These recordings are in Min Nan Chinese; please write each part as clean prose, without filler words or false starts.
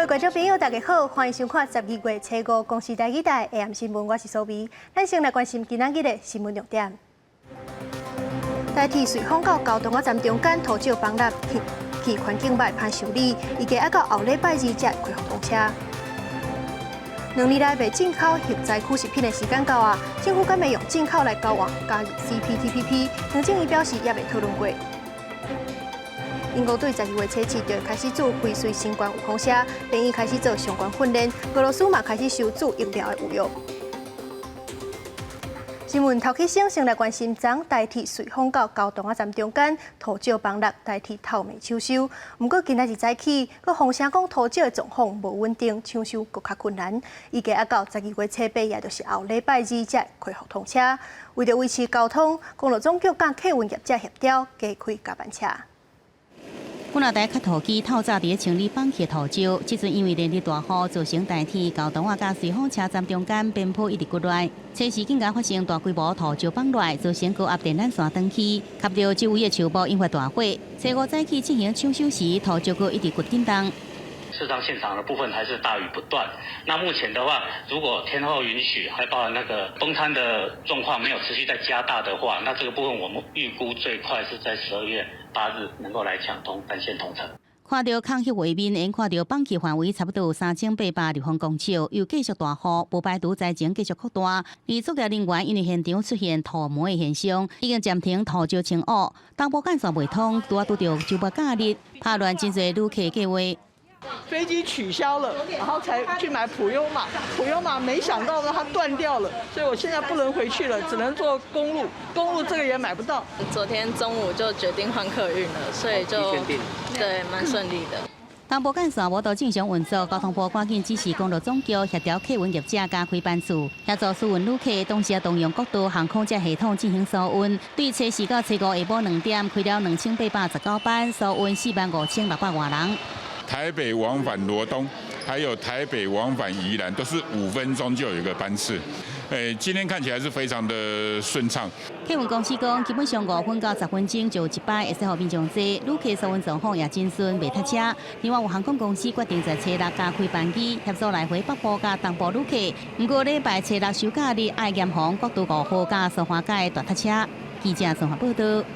位觀眾朋友，大家好，歡迎收看12月初五公視台語台下暗新聞，我是蘇美。咱先來關心今仔日的新聞重點。台鐵瑞芳到高洞仔站中間塗石崩落，天氣環境䆀歹修理，預計愛到後禮拜二才會恢復通車。2年來袂進口核災區食品的時間到啊，政府敢會用進口來交換加入 CPTPP？黃正義表示猶未討論過。英國對12月初七就開始注輝瑞新冠預防射，病院開始做相關訓練。俄羅斯嘛開始收注疫苗的預約。新聞頭起先，先來關心昨台鐵瑞芳到高洞仔站中間塗石崩落，台鐵透暝搶修。毋過今仔日早起，閣風聲講塗石的狀況無穩定，搶修閣較困難。預計愛到12月初八，也就是後禮拜二才恢復通車。為著維持交通，公路總局佮客運業者協調，加開加班車。幾若台磕土機透早佇咧清理崩去的塗石，這陣因為連日大雨，造成台鐵高洞仔佮瑞芳車站中間邊坡一直滑落，初時更加發生大規模塗石崩落，造成高壓電纜線斷去，磕著周圍的樹木引發大火。初五早起進行搶修時，塗石閣一直掘振動。事實上，現場的部分還是大雨不斷。那目前的話，如果天候允許，還包含那個崩坍的狀況沒有持續在加大的話，那這個部分我們預估最快是在12月8日能夠來搶通單線通車。看著空隙畫面，會看著崩去範圍差不多有3800立方公尺，又繼續大雨，無排除災情繼續擴大。而作業人員因為現場出現塗膜的現象，已經暫停塗石清挖，東部幹線袂通，拄仔拄著週末假日，拍亂真濟旅客計劃。飛機取消了，然後才去買普悠瑪，普悠瑪沒想到呢，它斷掉了，所以我現在不能回去了，只能坐公路，公路這個也買不到。昨天中午就決定換客運了，所以就對，蠻順利的。東部幹線無法正常運作，交通部趕緊指示公路總局協調客運業者加開班次，協助疏運旅客，同時也動用國道航空這系統進行疏運。對初四到初五下晡2點開了2819班，疏運4萬5600外人。台北往返羅東，還有台北往返宜蘭，都是5分鐘就有一個班次。誒，今天看起來是非常的順暢。客運公司講，基本上5分到10分鐘就有一班會使予民眾坐，旅客疏運狀況也真順，袂塞車。另外，有航空公司決定在初六加開班機，協助來回北部佮東部旅客。毋過禮拜初六休假日，愛嚴防國道5號佮蘇花改大塞車。記者綜合報道。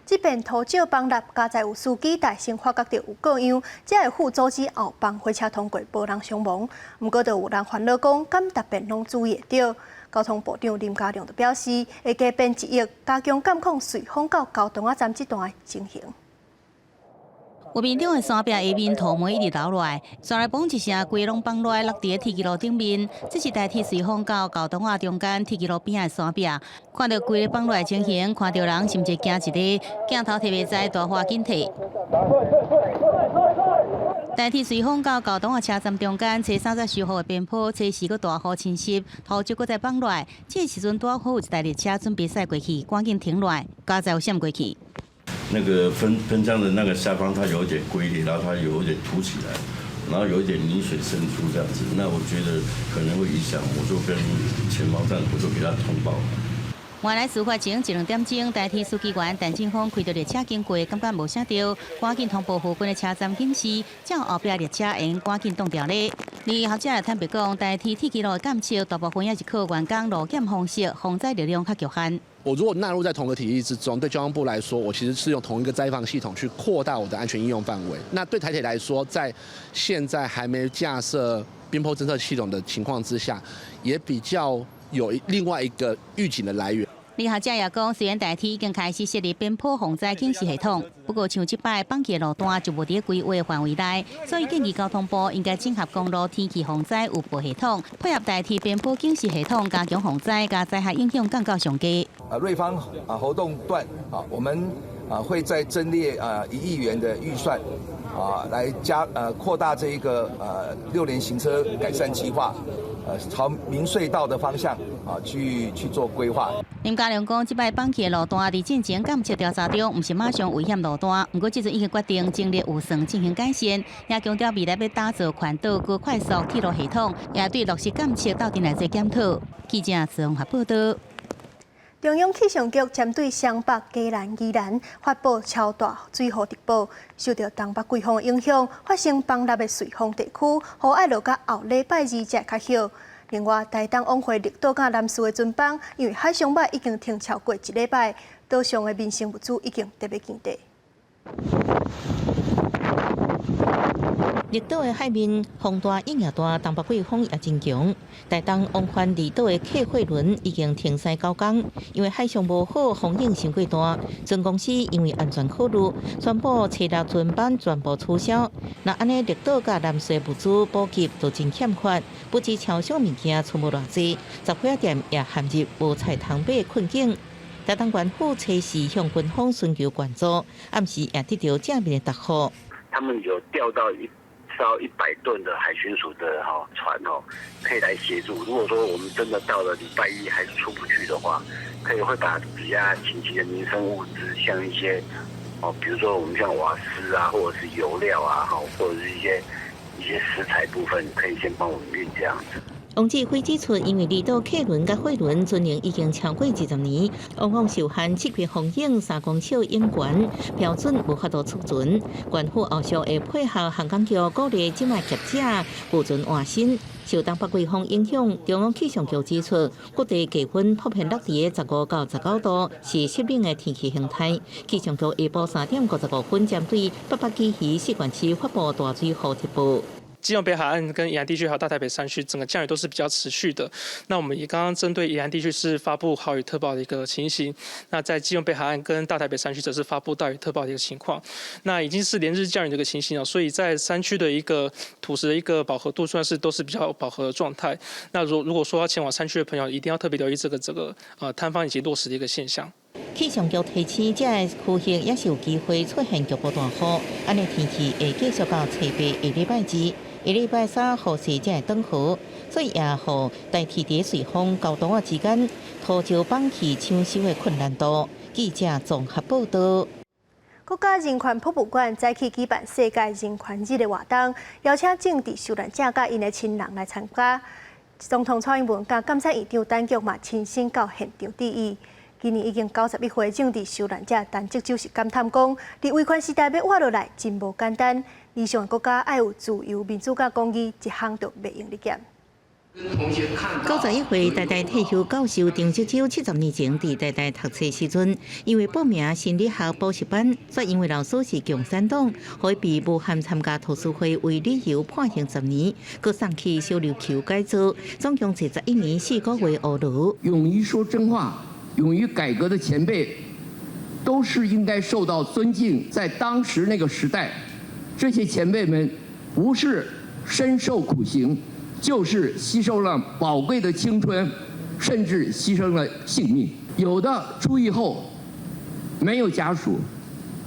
這片塗石崩落，佳哉有司機大聲發覺著有過樣，才會阻止後方火車通過，無人傷亡。毋過，就有人煩惱講，敢逐遍攏注意會著？交通部長林佳龍就表示，會加編1億，加強監控瑞芳到高洞仔站這段的情形。畫面中的山壁下面塗膜一直流落來，紲來嘣一聲，規攏崩落來，落佇鐵枝路頂面。這是台鐵瑞芳到高洞仔中間鐵枝路邊的山壁，看著規个崩落來情形，看著人心一驚一个，鏡頭提袂知大花緊退。台鐵瑞芳到高洞仔車站中間，初三才修好的邊坡，初四閣大雨侵襲，塗石閣再崩落來。這個時陣拄好有一台列車準備駛過去，趕緊停落來，佳哉有閃過去。那個噴噴槍的那個下方，它有一點龜裂，然後它有一點凸起來，然後有一點泥水滲出這樣子，那我覺得可能會影響，我就跟前方站，我就給他通報。原來事發前一兩點鐘，台鐵書記員陳振峰開著列車經過，感覺無啥對，趕緊通報附近的車站警示，才予後壁列車會趕緊擋牢咧。而學者也坦白講，台鐵鐵枝路的監測大部分也是靠員工路檢方式，防災力量較局限。我如果納入在同個體系之中，對交通部來說，我其實是用同一個災防系統去擴大我的安全應用範圍。那對台鐵來說，在現在還沒架設邊坡偵測系統的情況之下，也比較有另外一個預警的來源。李學者也講，雖然台鐵已經開始設立邊坡防災警示系統，不過像這擺崩去的路段就無佇規劃範圍內，所以建議交通部應該整合公路天氣防災預報系統，配合台鐵邊坡警示系統，加強防災，共災害影響降到上低。瑞芳猴硐段啊，我們會再增列1億元的預算來加擴大這一個六連行車改善計劃，朝明隧道的方向去做規劃。林佳龍講，這擺崩去的路段佇進前監測調查中，毋是馬上危險路段。毋過，這陣已經決定增列預算進行改善，也強調未來欲打造環島閣快速鐵路系統，也對落實監測鬥陣來做檢討。記者綜合報道。中央氣象局針對雙北、嘉南、宜蘭發布超大水雨特報，受著東北季風的影響，發生崩塌的瑞芳地區，雨愛落到後禮拜二才會較歇。另外，台東往回綠島佮南勢的船班，因為海上䆀已經停超過一禮拜，島上的民生物資已經特別緊張。綠島的海面風大雨也大，東北季風也真強。台東往返離島的客貨輪已經停駛9天，因為海上無好，風湧傷過大。船公司因為安全考慮，宣布初六船班全部取消。若按呢綠島佮南勢物資補給就真欠缺，不止超商物件出無偌濟，雜貨店也陷入無菜通買困境。台東縣府初時向軍方尋求援助，暗時也得著正面的答覆。他們有調到一艘100噸的海巡署的船哦，可以來協助。如果說我們真的到了禮拜一還是出不去的話，可以會把比較緊急的民生物資，像一些哦，比如說我們像瓦斯啊，或者是油料啊，或者是一些食材部分，可以先幫我們運這樣子。王志輝指出，因為離島客輪佮貨輪船齡已經超過20年，往往受限七月風湧3公尺湧懸標準，無法度出船。縣府後續會配合航港局，鼓勵這馬業者舊船換新。受東北季風影響，中央氣象局指出，各地氣溫普遍落佇15到19度，是濕冷的天氣形態。氣象局下晡3點55分，針對八百基魚四縣市發布大水雨特報。基隆北海岸跟宜蘭地區還有大台北山區，整個降雨都是比較持續的。那我們也剛剛針對宜蘭地區是發布豪雨特報的一個情形。那在基隆北海岸跟大台北山區則是發布大雨特報的一個情況。那已經是連日降雨的一個情形了，所以在山區的一個土石的一個飽和度算是都是比較飽和的狀態。那如果說要前往山區的朋友，一定要特別留意這個坍方以及落石的一個現象。氣象局提醒，這個區域也是有機會出現局部大雨，按呢天氣會繼續到初八下禮拜二。下禮拜三雨勢才會轉好，所以也予台鐵佇瑞芳高東仔之間土石崩去搶修的困難度。記者綜合報導。國家人權博物館早起舉辦世界人權日的活動，邀請政治受難者佮𪜶的親人來參加。總統蔡英文佮監察院長陳菊嘛親身到現場致意。今年已經91歲政治受難者陳澤洲是感嘆講：佇威權時代欲活落來真無簡單。理想的國家愛有自由、民主佮公義，一項都袂用得減。91歲台大退休教授陳澤洲70年前佇台大讀冊時陣，因為報名心理學補習班，卻因為老師是共產黨，予伊被誣陷參加讀書會為理由判刑10年，閣送去小琉球改造，總共坐11年4個月烏牢。勇於說真話、勇於改革的前輩，都是應該受到尊敬。在當時那個時代，這些前輩們不是身受苦刑，就是犧牲了寶貴的青春，甚至犧牲了性命。有的出獄後沒有家屬，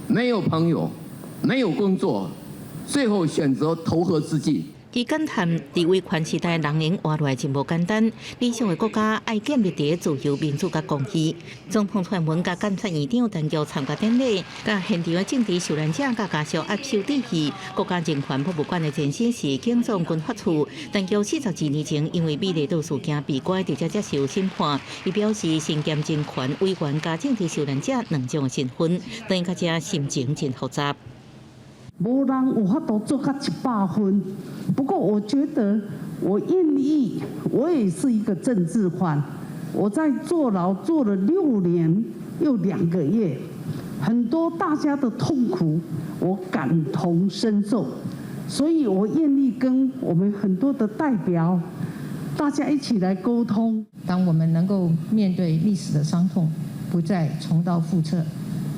沒有朋友，沒有工作，最後選擇投河自盡。伊感嘆，佇威權時代，人會活落來真無簡單。理想的國家愛建立佇自由、民主佮公義。總統蔡英文佮監察院長陳菊參加典禮，佮現場的政治受難者佮家屬握手致意。國家人權博物館的前身是警總軍法處，陳菊42年前因為美麗島事件被關佇遮接受審判。伊表示，身兼人權委員佮政治受難者兩種身份，等於較遮心情真複雜。無人有法度做到100分，不過我覺得我願意，我也是一個政治犯，我在坐牢坐了6年又2個月，很多大家的痛苦我感同身受，所以我願意跟我們很多的代表，大家一起來溝通。當我們能夠面對歷史的傷痛，不再重蹈覆轍，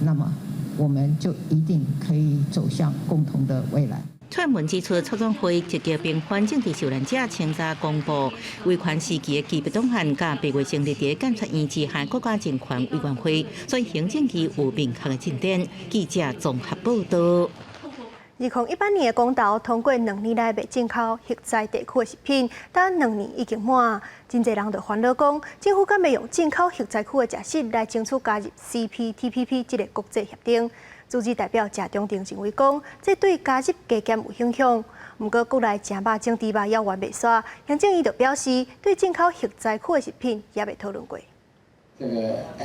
那麼我們就一定可以走向共同的未來。蔡英文指出，促轉會積極平反政治受難者，清查公布威權時期的基本檔案，佮八月成立佇監察院之下國家人權委員會，所以行政期有明確的進展。記者綜合報導。2018年的公投通過2年內袂進口核災地區的食品，但兩年已經滿，真濟人就煩惱講，政府敢會用進口核災區的食物來爭取加入 CPTPP 這個國際協定？組織代表謝長廷認為講，這對加入加減有影響。毋過國內食肉種豬肉猶原袂煞，行政院就表示，對進口核災區的食品猶未討論過。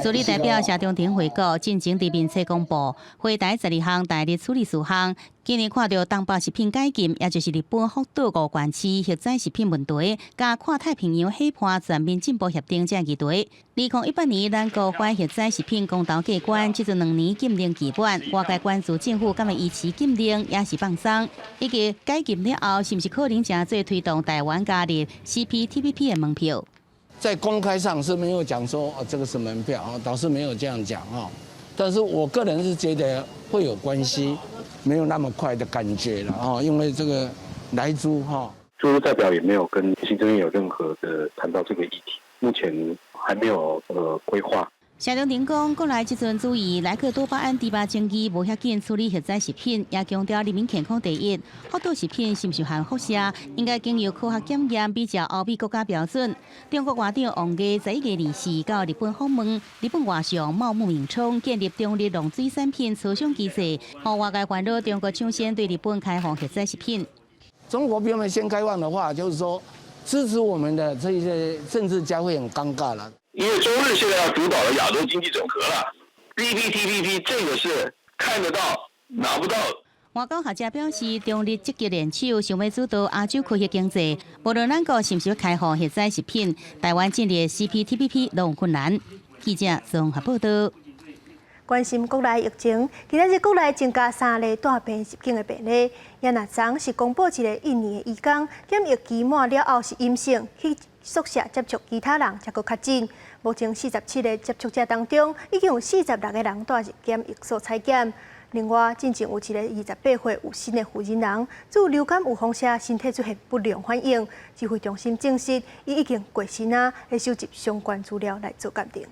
助理代表謝長廷回國進前佇面冊公布，回台12項台日處理事項。今年看著東北食品解禁，也就是日本福島五縣市核災食品問題，佮跨太平洋伙伴全面進步協定這議題。2018年咱國反核災食品公投過關，這陣2年禁令期滿，外界關注政府敢會維持禁令，抑是放鬆，以及解禁了後，是毋是可能成做推動台灣加入 CPTPP 的門票？在公開上是沒有講說哦，這個是門票啊，倒是沒有這樣講啊。但是我個人是覺得會有關係，沒有那麼快的感覺了啊，因為這個萊豬哈。駐日代表也沒有跟行政院有任何的談到這個議題，目前還沒有規劃。謝長廷講，國內這陣注意萊克多巴胺豬肉爭議無遐緊處理核災食品，也強調人民健康第一。福島食品是毋是含輻射，應該經由科學檢驗，比照歐美國家標準。中國外長王毅11月24到日本訪問，日本外相茂木敏充建立中日農水產品磋商機制，予外界煩惱中國搶先對日本開放核災食品。中國比我們先開放的話，就是說支持我們的這些政治家會很尷尬了。因為中日現在要主導的亞洲經濟整合了，CPTPP 這個是看得到拿不到。外交學者表示，中日積極聯手，想欲主導亞洲區域經濟。無論咱國是毋是開放核災食品，台灣進入 CPTPP 攏有困難。記者綜合報道。關心國內疫情，今仔日國內增加三例帶病入境的病例。也若昨是公布一個印尼的移工，檢疫期滿了後是陰性，去宿舍接觸其他人才閣確診。目前47個接觸者當中，已經有46個人帶入檢疫所採檢。另外，進前有一個28歲有新的婦人人，注流感預防射，身體出現不良反應，指揮中心證實，伊已經過身啊，會收集相關資料來做鑑定。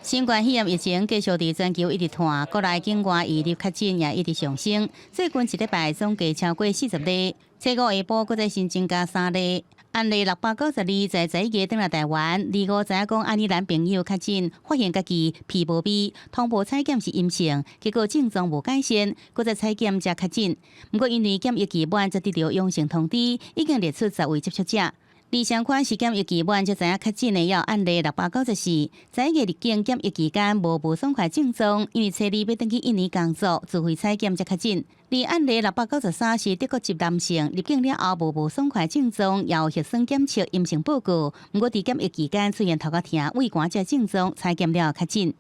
新冠肺炎疫情繼續佇全球一直傳，國內境外移入確診也一直上升。最近一禮拜總計超過40例，初五下晡閣再新增加三例。案例692在11月轉來台灣，25知影講愛爾蘭朋友確診，發現家己鼻無味，通報採檢是陰性，結果症狀無改善，閣再採檢才確診。毋過因為檢疫期滿才得著陽性通知，已經列出10位接觸者。而相款是檢疫期滿才知影確診的，有案例694，11月入境檢疫期間無無爽快症狀，因為初二欲轉去印尼工作，自費採檢才確診。而案例693是德國籍男性，入境了後無無爽快症狀，也有核酸檢測陰性報告，毋過佇檢疫期間出現頭殼疼、胃寒這症狀，採檢了後確診。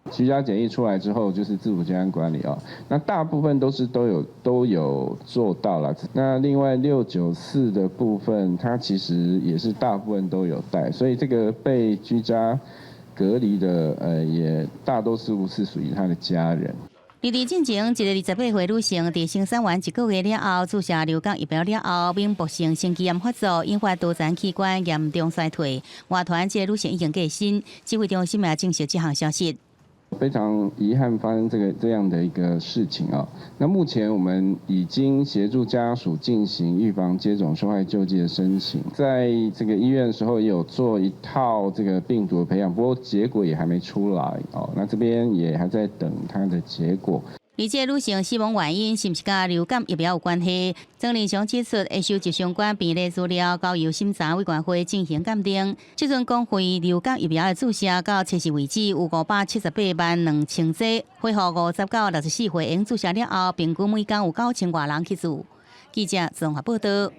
居家檢疫出來之後，就是自主健康管理哦。那大部分都是都有做到了。那另外694的部分，它其實也是大部分都有帶，所以這個被居家隔離的，也大多數是屬於他的家人。而佇進前，一個28歲女性佇生產完一個月了後，注射流感疫苗了後，猛爆性心肌炎發作，引發多層器官嚴重衰退。外傳這個女性已經過身，指揮中心也證實這項消息。非常遺憾發生這樣的一個事情啊。那目前我們已經協助家屬進行預防接種受害救濟的申請，在這個醫院的時候也有做一套這個病毒的培養，不過結果也還沒出來哦。那這邊也還在等它的結果。而這個女性死亡原因是毋是佮流感疫苗有關係？曾仁祥指出，會收集相關病例資料，交由審查委員會進行鑑定。這陣公費流感疫苗的注射到測試為止有578萬2千劑，恢復50到64歲用注射了後，平均每工有9000外人去注。記者綜合報道。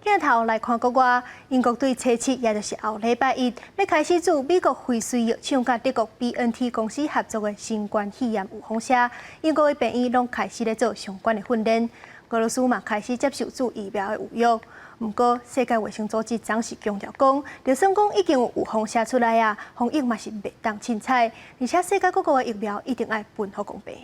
鏡頭來看國外，英國對初七，也就是後禮拜一，欲開始注美國輝瑞藥廠佮德國 BNT 公司合作的新冠肺炎預防射。英國的病院攏開始咧做相關的訓練。俄羅斯嘛開始接受注疫苗的預約。毋過，世界衛生組織昨是強調講，就算講已經有預防射出來啊，防疫嘛是袂當凊彩，而且世界各國的疫苗一定愛分予公平。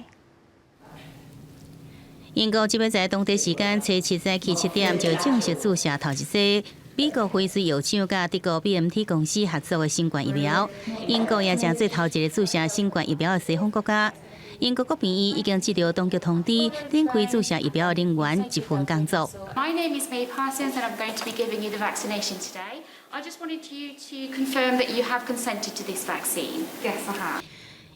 英國這欲在當地時間初七早起7點就正式注射頭一劑美國輝瑞藥廠佮德國 BNT 公司合作的新冠疫苗。英國也成做頭一个注射新冠疫苗的西方國家。英國國病院已經接到當局通知，展開注射疫苗的人員集訓工作。 My name is May Parsons and I'm going to be giving you the vaccination today. I just wanted you to confirm that you have consented to this vaccine. Yes, I have.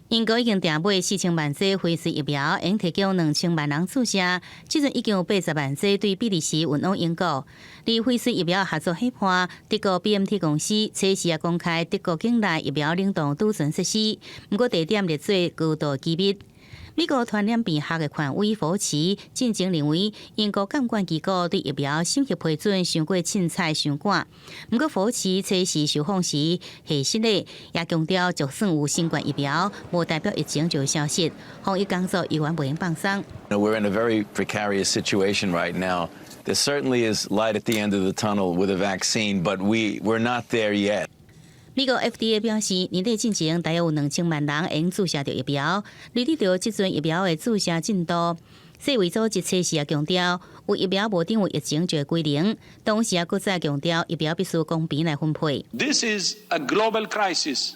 英國已經訂買4000萬劑輝瑞疫苗，會提供2000萬人注射。這陣已經有80萬劑對比利時運往英國。而輝瑞疫苗合作伙伴德國 BNT 公司，初時也公開德國境內疫苗冷凍儲存設施，毋過地點列做高度機密。美國傳染病學的權威福奇進前認為，英國監管機構對疫苗審核批准傷過凊彩傷趕。毋過福奇初時受訪時，核實咧也強調，就算有新冠疫苗，無代表疫情就會消失，防疫工作猶原袂用放鬆。 We're in a very precarious situation right now. There certainly is light at the end of the tunnel with a vaccine, but we're not there yet. 美國 FDA 表示，年底進前大約有2000萬人會用注射著疫苗。而對著這陣疫苗的注射進度，世衛組織測試也強調，有疫苗無等於疫情就會歸零。同時也閣再強調，疫苗必須公平來分配。 This is a global crisis,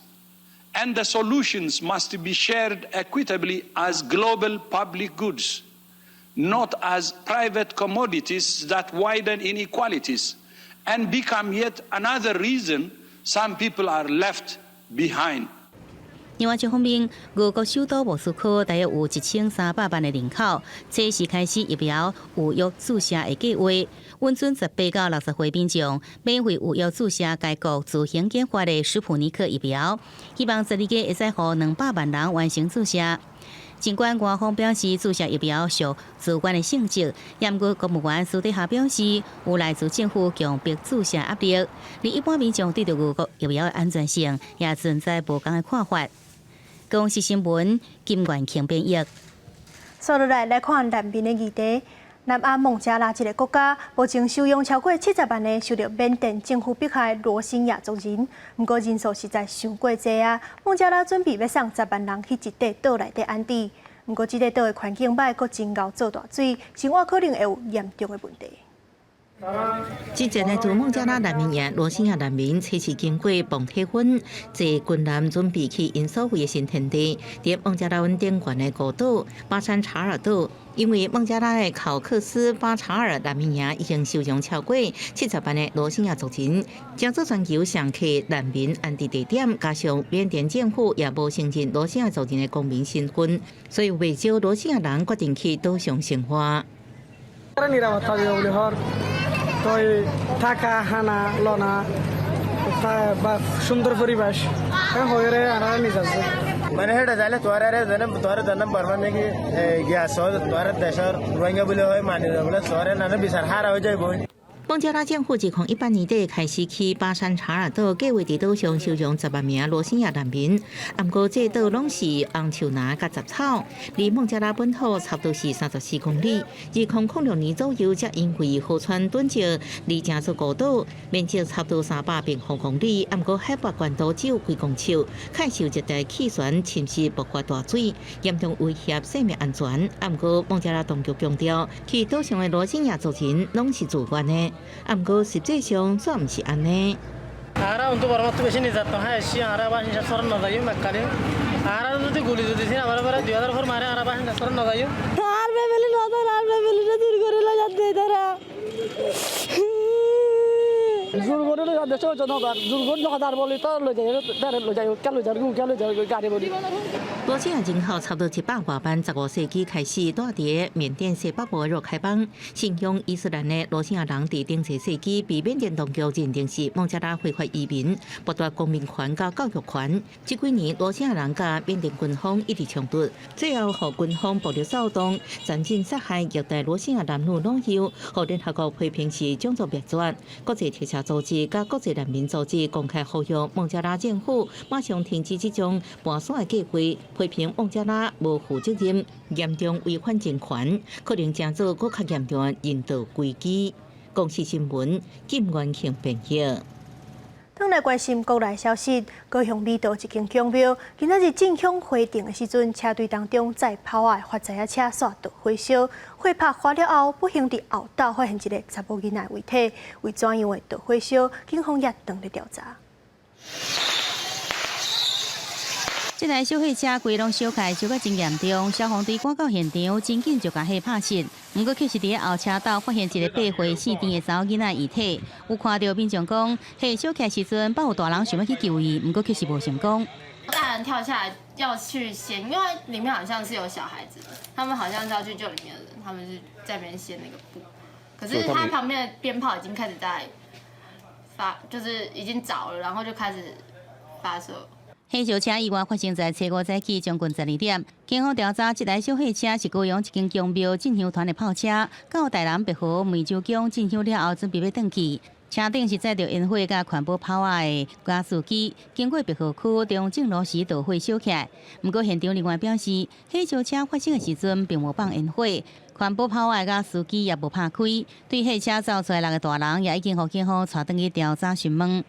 and the solutions must be shared equitably as global public goods, not as private commodities that widen inequalities and become yet another reason some people are left behind. 另外一方面，俄國首都莫斯科大約有1300萬的人口，這時開始疫苗預約注射的計劃，允准18到60歲民眾免費預約注射該國自行研發的斯普尼克疫苗，希望12月會使予200萬人完成注射。儘管官方表示注射疫苗屬自願的性質，毋過國務院私底下表示，有來自政府強迫注射壓力，而一般民眾對著俄國疫苗的安全性也存在無仝的看法。公視新聞金元慶編譯。紲落來來看難民的議題。南亞孟加拉這個國家，目前收容超過70萬个受著緬甸政府迫害羅興亞族人，毋過人數實在傷過濟啊！孟加拉準備欲送10萬人去一塊島內底安置，毋過這塊島的環境䆀，閣真𠢕做大水，生活可能會有嚴重的問題。之前來自孟加拉難民營羅興亞難民，測試經過磅體溫，坐軍艦準備去𪜶所謂的新天地，佇孟加拉灣頂懸的孤島巴山查爾島。因為孟加拉的考克斯巴查爾難民營已經收容超過70萬个羅興亞族人，成做全球上客難民安置地點，加上緬甸政府也無承認羅興亞族人的公民身份，所以有袂少羅興亞人決定去島上生活。তো থাকা হানা লনা সুন্দর পরিবেশ হয়ে মানে সেটা যাইলে তোর তোর জানাম পারবা নাকি গ্যাস তোর দেশের রোহিঙ্গা বলে হয় মানি বলে তোর নানা বিচার হারা হয়ে যাইব। 孟加拉政府2018年底開始去巴山查爾島，計劃佇島上收容10萬名羅興亞難民。毋過這島攏是紅樹林佮雜草，離孟加拉本土差不多是34公里。2006年左右，才因為河川頓石而成做孤島，面積差不多300平方公里。毋過海拔懸度只有幾公尺，較受熱帶氣旋侵襲爆發大水，嚴重威脅生命安全。毋過孟加拉當局強調，去島上的羅興亞族人攏是自願的。毋過實際上煞毋是按呢。 আরা অন্ত বরমাত্র বেশি নির্যাতন হ্যাঁ এসি আরা বাসিন্দা সরণ নদাইও মেকালি আরা যদি গুলি যদি আমার 2000 ফর মারে আরা বাসিন্দা সরণ নদাইও আর ফ্যামিলি নদর আর ফ্যামিলিটা দূর করে যাচ্ছে তারা। জোর করে দেশে জোর করে বলি তো লই যাই লই যাই কে লই যাই কে লই যাই গাড়ি বলি。 羅興亞人口差不多100外萬，15世紀開始蹛佇緬甸西北部的若開邦，信仰伊斯蘭的羅興亞人，佇頂個世紀被緬甸當局認定是孟加拉非法移民，剝奪公民權佮教育權。這幾年羅興亞人佮緬甸軍方一直衝突，最後予軍方暴力騷動，殘忍殺害虐待羅興亞男女老幼，予聯合國批評是種族滅絕。國際特赦組織佮國際難民組織公開呼籲孟加拉政府馬上停止這種搬徙的計劃。批評孟加拉無負責任，嚴重違反人權，可能成做閣較嚴重的人道危機。公視新聞金元慶編譯。轉來關心國內消息，高雄離島一間宮廟，今仔日進香回程的時陣，車隊當中載炮仔的發財仔車煞著火燒，火拍發了後，不幸佇後斗發現一个查某囡仔遺體，為怎樣會著火燒，警方也正咧調查。這台小貨車規攏燒開，燒甲真嚴重，消防隊趕到現場，真緊就共火拍熄。毋過，卻是佇後車道發現一個8歲四甜的查某囡仔遺體。有看著民眾講，火燒起來時陣，捌有大人想欲去救伊，毋過卻是無成功。大人跳下來要去掀，因為裡面好像是有小孩子，他們好像是要去救裡面的人，他們是在那邊掀那個布，可是他旁邊的鞭炮已經開始在發，就是已經著了，然後就開始發射。火燒車意外發生在初五早起將近12點，警方調查，這台小貨車是高雄一間宮廟進香團的炮車，到台南白河湄洲宮進香了後，準備欲轉去。車頂是載著煙火佮環保炮仔的加速機，經過白河區中正路時導火燒起來。毋過現場人員表示，火燒車發生的時陣並無放煙火，環保炮仔佮司機也無拍開。對貨車走出來六個大人也已經予警方帶轉去調查詢問。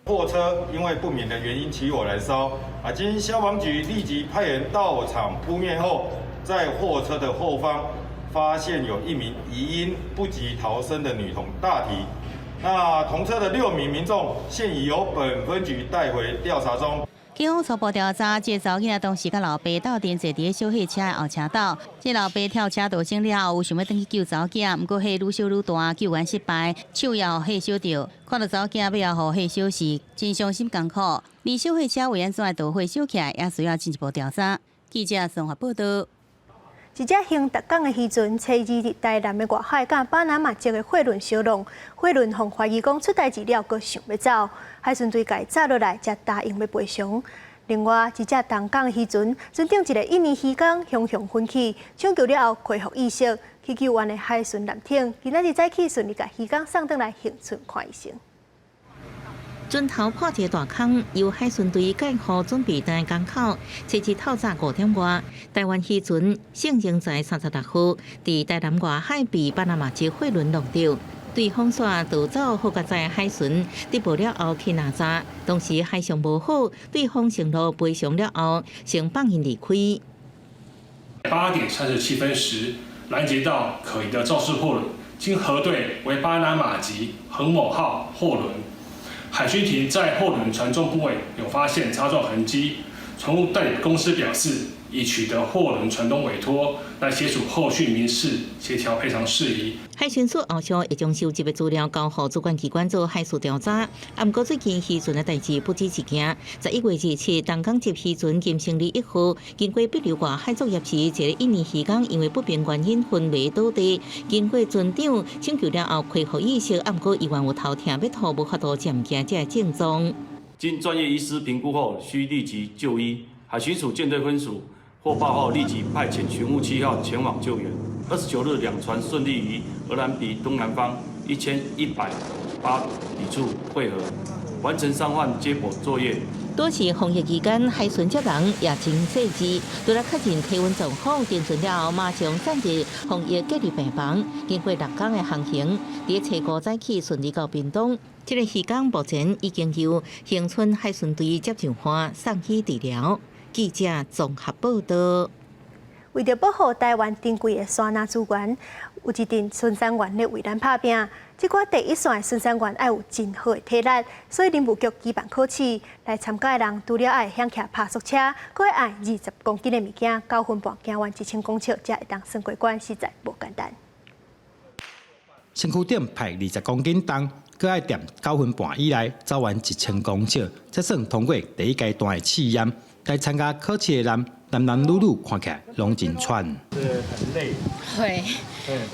貨車因為不明的原因起火燃燒，啊，經消防局立即派員到場撲滅後，在貨車的後方發現有一名疑因不及逃生的女童大體。那同車的六名民眾現已由本分局帶回調查中。警方初步調查，這個查某囡仔當時佮老爸鬥陣坐佇小貨車的後車斗，這老爸跳車逃生了後，有想欲轉去救查某囝，毋過火愈燒愈大，救援失敗，手也予火燒著。看著查某囝欲予火燒死，真傷心艱苦。而小貨車為按怎會導火燒起來，也需要進一步調查。記者綜合報道。一隻興達港的漁船，初二佇台南的外海，佮巴拿馬籍的貨輪相撞，貨輪予懷疑講出代誌了，閣想欲走，海巡隊共伊紮落來，才答應欲賠償。另外，一隻東港的漁船，船頂一个印尼漁工雄雄昏去，搶救了後恢復意識，去救援的海巡艦艇，今仔日早起順利共漁工送轉來恆春看醫生。船頭破一個大空，由海巡隊蓋好準備佇港口，初二透早5點外，台灣漁船聖榮財36號，佇台南外海被巴拿馬籍貨輪撞著，對方煞逃走，予共載海巡逮捕了後去拿查，當時海象無好，對方承諾賠償了後，先放𪜶離開。 8點37分時，攔截到可疑的肇事貨輪，經核對為巴拿馬籍恆某號貨輪。海巡艇在貨輪船中部位有發現擦撞痕跡，船務代理公司表示已取得貨輪船東委託，來協助後續民事協調賠償事宜。海巡署後續會將收集的資料交予主管機關做海事調查。啊，毋過最近漁船的代誌不止一件。11月27，東港籍漁船金勝利1號，經過帛琉外海作業時，一个印尼漁工因為不明原因昏迷倒地，經過船長搶救了後恢復意識，啊，毋過依然有頭痛欲吐，無法度踮行這个症狀。經專業醫師評估後，需立即就醫。海巡署艦隊分署獲報後，立即派遣巡護7號前往救援。29日，兩船順利於鵝鑾鼻東南方1108里處匯合，完成傷患接駁作業。多是防疫期間，海巡接人也真細緻，除了確認體溫狀況，登船了後，馬上送入防疫隔離病房。經過6工的航行，佇初五早起順利到屏東。這个漁工目前已經由恆春海巡隊接上岸送去治療。記者綜合報道。為著保護台灣珍貴的山林資源，有一陣巡山員咧為咱拍拚。這寡第一線的巡山員愛有真好的體力，所以林務局舉辦考試，來參加的人除了愛會曉騎爬速車，閣愛20公斤的物件，9分半行完1000公尺，才會當算過關，實在無簡單。身軀頂排20公斤重，閣愛踮9分半以內走完1000公尺，才算通過第一階段的試驗。來參加考試的人，男男女女看起來攏真喘。是很累。會，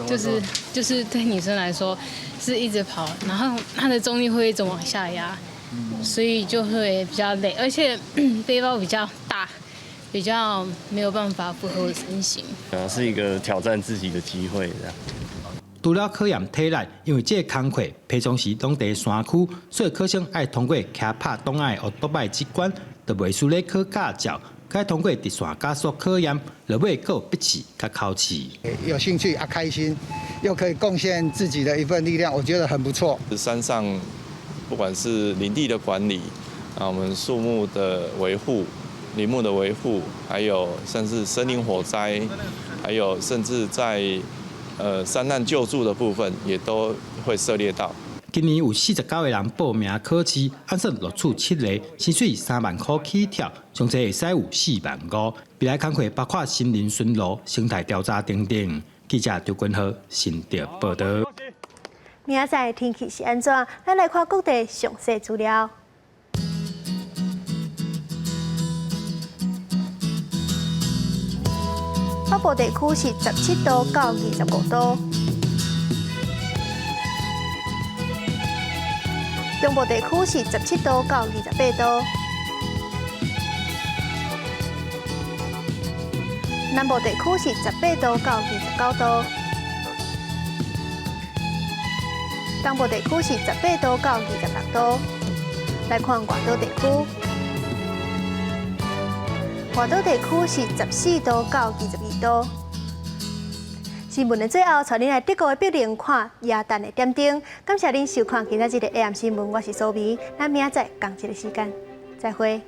就是對女生來說是一直跑，然後它的重力會一直往下壓，所以就會比較累，而且背包比較大，比較沒有辦法符合我身形。啊，是一個挑戰自己的機會，這樣。除了考驗體力，因為這个工課平常時攏佇山區，所以考生愛通過騎拍擋仔的烏多擺這關，就袂輸咧考駕照。該通過直線加速考驗，落尾閣有筆試佮口試。有興趣啊，開心，又可以貢獻自己的一份力量，我覺得很不錯。山上不管是林地的管理啊，我們樹木的維護、林木的維護，還有甚至森林火災，還有甚至在山難救助的部分，也都會涉獵到。今年有49個人報名考試，按算錄取七个，薪水3萬箍起跳，上濟會使有4萬5。未來工課包括森林巡邏、生態調查等等。記者張君豪新竹報導。明仔載天氣是按怎？咱來看各地詳細資料。北部地區是17度到25度，中部地區是17度到28度，南部地區是18度到29度，東部地區是18度到26度。來看外島地區。外島地區是14度到22度。新聞的最後，帶恁來德國的柏林看耶誕的點燈。感謝恁收看今仔日的 AM 新聞，我是蘇美，咱明仔載仝一个時間，再會。